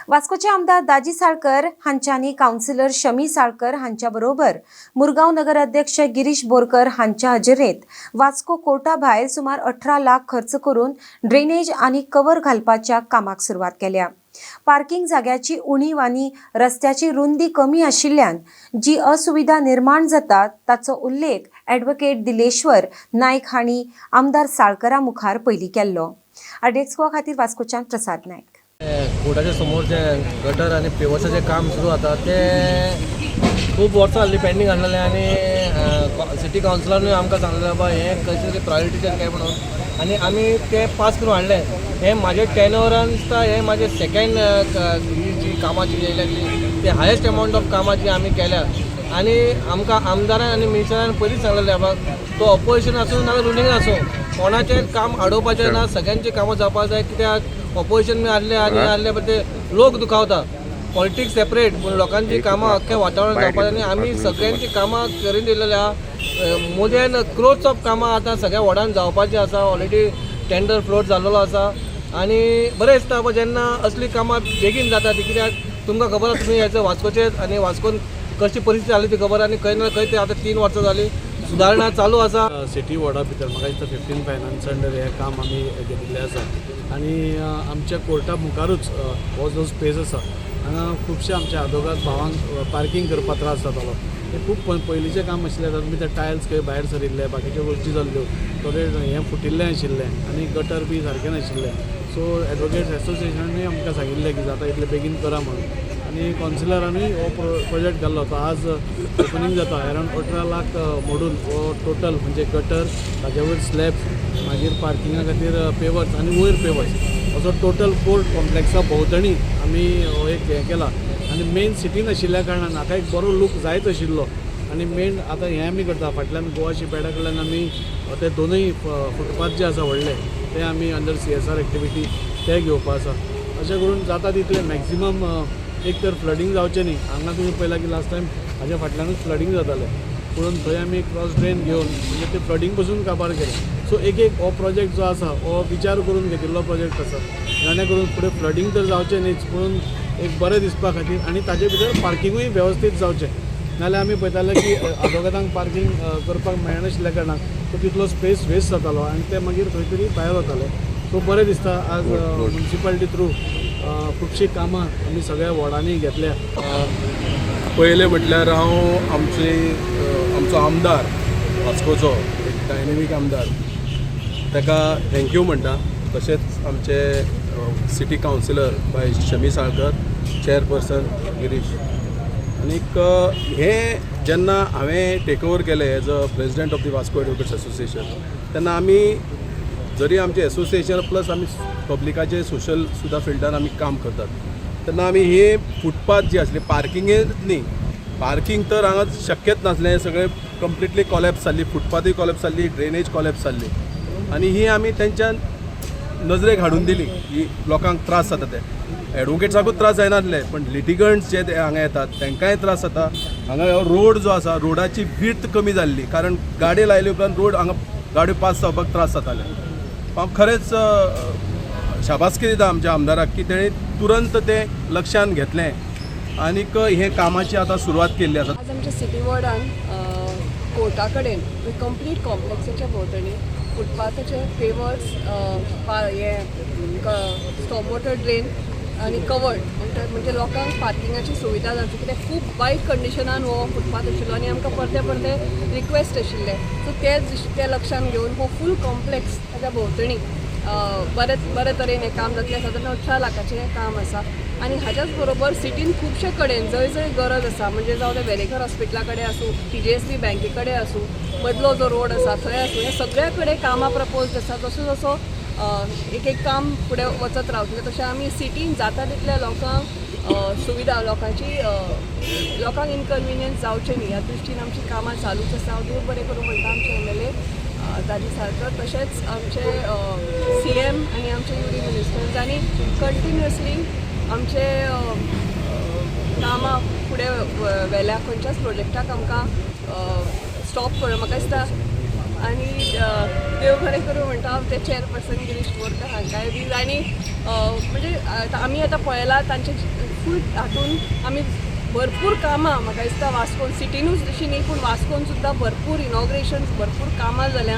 वास्कोचे आमदार दाजी साळकर हांच्यांनी कावन्सिलर शमी साळकर हांच्या बरोबर मुरगांव नगर अध्यक्ष गिरीश बोरकर हांच्या हजेरेत वास्को कोर्टा भायर सुमार 18 लाख खर्च करून ड्रेनेज आनी कवर घालपाच्या कामाक सुरवात केल्या. पार्किंग जाग्याची उणीव आनी रस्त्याची रुंदी कमी आशिल्ल्यान जी असुविधा निर्माण जाता, ताचो उल्लेख ॲडव्होकेट दिलेश्वर नायक हांणी आमदार साळकरा मुखार पयलीं केल्लो. आरडीएक्स गोवा खातीर वास्कोच्यान प्रसाद नायक. कोर्टाच्या समोर जे गटर आनी पेवर्साचें काम सुरू जाता, तें खूब वर्सां जाल्लीं पेंडींग आसलेलें आनी सिटी कावन्सिलानूय आमकां सांगलेलें, बाबा हें खंयचे तरी प्रायोरिटीचेर काय म्हणून, आनी आमी तें पास करून हाडलें. हें म्हाजें टेनोरान दिसता, हें म्हाजें सेकेंड ही जी कामां जी येयल्या ती हायेस्ट एमावंट ऑफ कामां जी आमी केल्या. आनी आमकां आमदारान आनी मिनिस्टरान पयलींच सांगलेलें, बाबा तो ऑपोजिशन आसूं नाजाल्यार रुलिंग आसूं, कोणाचें काम आडोवपाचें ना, सगळ्यांची कामां जावपाक जाय. कित्याक ऑपोजिशन बी आहले आनी आहले, पण ते लोक दुखावता. पॉलिटिक्स सेपरेट, पूण लोकांची कामां अख्खें वातावरण जावपाक जाय आनी आमी सगळ्यांची कामां करून दिलेली आहा. मोर दॅन क्रोर्स ऑफ कामां आतां सगळ्या वॉर्डान जावपाची आसा. ऑलरेडी टेंडर फ्लोट जाल्लेलो आसा आनी बरें दिसता बाबा जेन्ना असली कामां बेगीन जाता ती. कित्याक तुमकां खबर आसा, तुमी हेजे वास्कोचे आनी वास्कोन कशी परिस्थिती जाली ती खबर, आनी खंय ना खंय ते आतां 3 वर्सां जाली सुदारणा चालू आसा. सिटी वॉर्डा भितर म्हाका दिसता 15 फायनान्स अंडर हें काम आमी घेतिल्लें आसा आनी आमच्या कोर्टा मुखारूच हो जो स्पेस आसा, हांगा खुबशे आमच्या आदोगाद भावांक पार्कींग करपाक त्रास जातालो. हें खूब पयलींचें काम आशिल्लें. तातूंत ते टायल्स खंय भायर सरिल्ले, बाकीच्यो गोश्टी जाल्ल्यो, थोडे हें फुटिल्लें आशिल्लें आनी गटर बी सारकें नाशिल्लें. सो एडवोकेट्स एसोसिएशनानूय आमकां सांगिल्लें की जाता इतलें बेगीन करा म्हणून आनी कावन्सिलरानूय हो प्रोजेक्ट घाल्लो. तो आज ओपनींग जाता. अरावंड 18 लाख मोडून हो टोटल, म्हणजे गटर, ताजे वयर स्लॅब्स, मागीर पार्किंगा खातीर पेवर्स आनी वयर पेवर्स, असो टोटल कोर्ट कॉम्प्लेक्सा भोंवतणी आमी हो एक हें केला. आनी मेन सिटीन आशिल्ल्या कारणान हाका एक बरो लूक जायच आशिल्लो आनी मेन आतां हें आमी करता. फाटल्यान गोवा शिपयार्डा कडल्यान आमी ते दोनूय फुटपाथ जे आसा व्हडले, ते आमी अंडर सीएसआर एक्टिविटी ते घेवपा आसा. अशें करून जाता तितलें मॅक्झिमम एक तर फ्लडींग जावचें न्ही. हांगा तुमी पळयलां की लास्ट टायम हाज्या फाटल्यानूच फ्लडींग जातालें, पुणून थंय आमी क्रॉस ड्रेन घेवन म्हणजे ते फ्लडींग पसून काबार केलें. सो एक एक हो प्रोजेक्ट जो आसा, हो विचार करून घेतिल्लो प्रोजेक्ट आसा, जाणे करून फुडें फ्लडींग तर जावचें न्हीच, पुणून एक बरें दिसपा खातीर आनी ताजे भितर पार्किंगूय वेवस्थीत जावचें. नाल्यार आमी पळयताले की आदोगादांक पार्कींग करपाक मेळनाशिल्ल्या कारणान तो तितलो स्पेस वेस्ट जातालो आनी ते मागीर खंय तरी भायर वताले. सो बरें दिसता, आज मुन्सिपालिटी थ्रू खुबशीं कामां आमी सगळ्या वॉर्डांनी घेतल्या. पयलें म्हटल्यार हांव आमचे आमचो आमदार, वास्कोचो एक डायनेमीक आमदार, ताका thank you म्हणटा. तशेंच आमचे सिटी कावन्सिलर बाय शमी साळकर, चेअरपर्सन गिरीश. आनीक हें जेन्ना हांवें टेक ओवर केलें as a president of the Vasco Advocates Association, तेन्ना आमी जरी आमचें एसोसिएशन प्लस आमी पब्लिकाचे सोशल सुद्दां फिल्डान आमी काम करतात, तेन्ना आमी हे फुटपाथ जी आसली, पार्किंगे न्ही, पार्किंग तर हांगा शक्यच नासलें. सगळें कंप्लिटली कॉलेप्स जाल्ली, फुटपाथूय कॉलेप्स जाल्ली, ड्रेनेज कॉलेप्स जाल्ली आनी ही आमी तेंच्या नजरेक हाडून दिली की लोकांक त्रास जाता. ते एडवोकेट्साकूच त्रास जायनासले, पण लिटिगंट्स जे ते हांगा येतात तांकांय त्रास जाता. हांगा हो रोड जो आसा, रोडाची विड्थ कमी जाल्ली, कारण गाडी लायले उपरांत रोड हांगा गाडयो पास जावपाक त्रास जाताले. हांव खरेंच शाबासकी दिता आमच्या आमदाराक की तेणें तुरंत तें लक्षान घेतलें आनीक हे कामाची आतां सुरवात केल्ली आसा. आज आमच्या सिटी वॉर्डान कोर्टा कडेन कंप्लीट कॉम्प्लेक्साच्या भोंवतणी फुटपाथाचे पेवर्स, हे स्टॉर्म वॉटर ड्रेन आनी कवर्ड, म्हणजे लोकांक पार्किंगाची सुविधा जावची, कित्याक खूब वायट कंडिशनान हो फुटपाथ आशिल्लो आनी आमकां परते परते रिक्वेस्ट आशिल्ले. सो ते ते लक्षान घेवन हो फूल कॉम्प्लेक्स, ताच्या भोंवतणी बरे बरे तरेन हें काम जातलें. सादारण 18 लाखाचें हें काम आसा आनी हाज्याच बरोबर सिटीन खुबशे कडेन जंय जंय गरज आसा, म्हणजे जावं तें वेरेंकर हॉस्पिटला कडेन आसूं, टीजेएसबी बँके कडेन आसूं, मदलो जो रोड आसा थंय आसूं, हे सगळ्या कडेन कामां प्रपोज आसा. जसो जसो एक एक काम फुडें वचत रावतलें, तशें आमी सिटीन जाता तितल्या लोकांक सुविधा, लोकांची लोकांक इनकन्विनियन्स जावचें न्ही ह्या दृश्टीन आमची कामां चालूच आसा. हांव देव बरें करूं म्हणटा आमचे एमएलए दाजी साळकर, तशेंच आमचे सीएम आनी आमचे युरी मिनिस्टर्स आनी कंटिन्युअसली आमचे अ, अ, कामां फुडें व्हेल्या. खंयच्याच प्रोजेक्टाक आमकां स्टॉप करून म्हाका दिसता. आनी देव बरें करूं म्हणटा हांव ते चेअरपर्सन गिरीश बोरकर हांकांय बी. आनी म्हणजे आमी आतां पळयलां तांचे फूल हातून आमी भरपूर कामां, म्हाका दिसता वास्कोन सिटीनूच तशी न्ही पूण वास्कोन सुद्दां भरपूर इनॉग्रेशन्स, भरपूर कामां जाल्या.